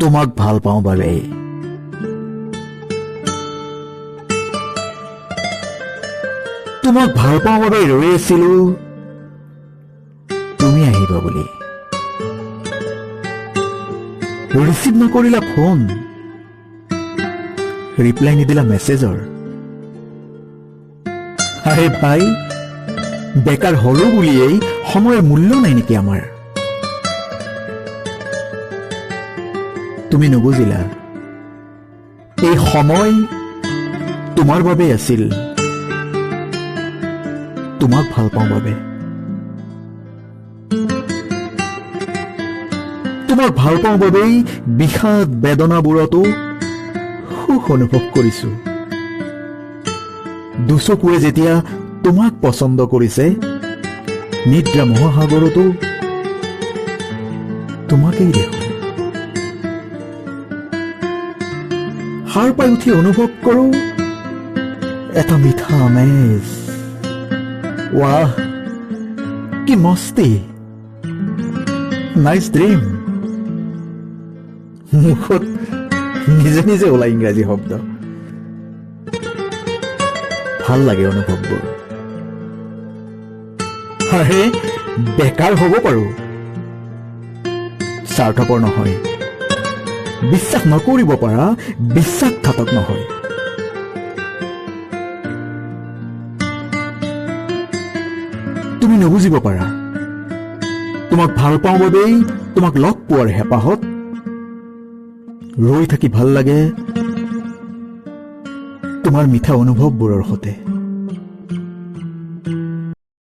তোমাক ভাল পাওঁ বাবেই। তোমাক ভাল পাওঁ বাবে ৰৈ আছিলো তুমি আহিবা বুলি। ৰিচিভ নকৰিলা ফোন, ৰিপ্লাই নিদিলা মেছেজৰ। আৰে ভাই, বেকাৰ হলো বুলিয়েই সময়ৰ মূল্য নাই নেকি আমাৰ? তুমি নুবুজিলা, এই সময় তোমাৰ বাবেই আছিল, তোমাক ভাল পাওঁ বাবে। তোমাক ভাল পাওঁ বাবেই বিষাদ বেদনাবোৰতো সুখ অনুভৱ কৰিছো। দুচকুৱে যেতিয়া তোমাক পচন্দ কৰিছে, নিদ্ৰা মহাসাগৰতো তোমাকেই দেখো। সাৰ পাই উঠি অনুভৱ কৰো এটা মিঠা আমেজ। ৱাহ, কি মস্তি, নাইচ ড্ৰিম। মুখত নিজে নিজে ওলাই ইংৰাজী শব্দ। ভাল লাগে অনুভৱবোৰ। আৰে বেকাৰ হ'ব পাৰো, স্বাৰ্থপৰ নহয়। বিশ্বাস নকৰিব পাৰা, বিশ্বাসঘাতক নহয়। তুমি নুবুজিব পাৰা, তোমাক ভাল পাওঁ বাবেই তোমাক লগ পোৱাৰ হেঁপাহত ৰৈ থাকি ভাল লাগে তোমাৰ মিঠা অনুভৱবোৰৰ সতে।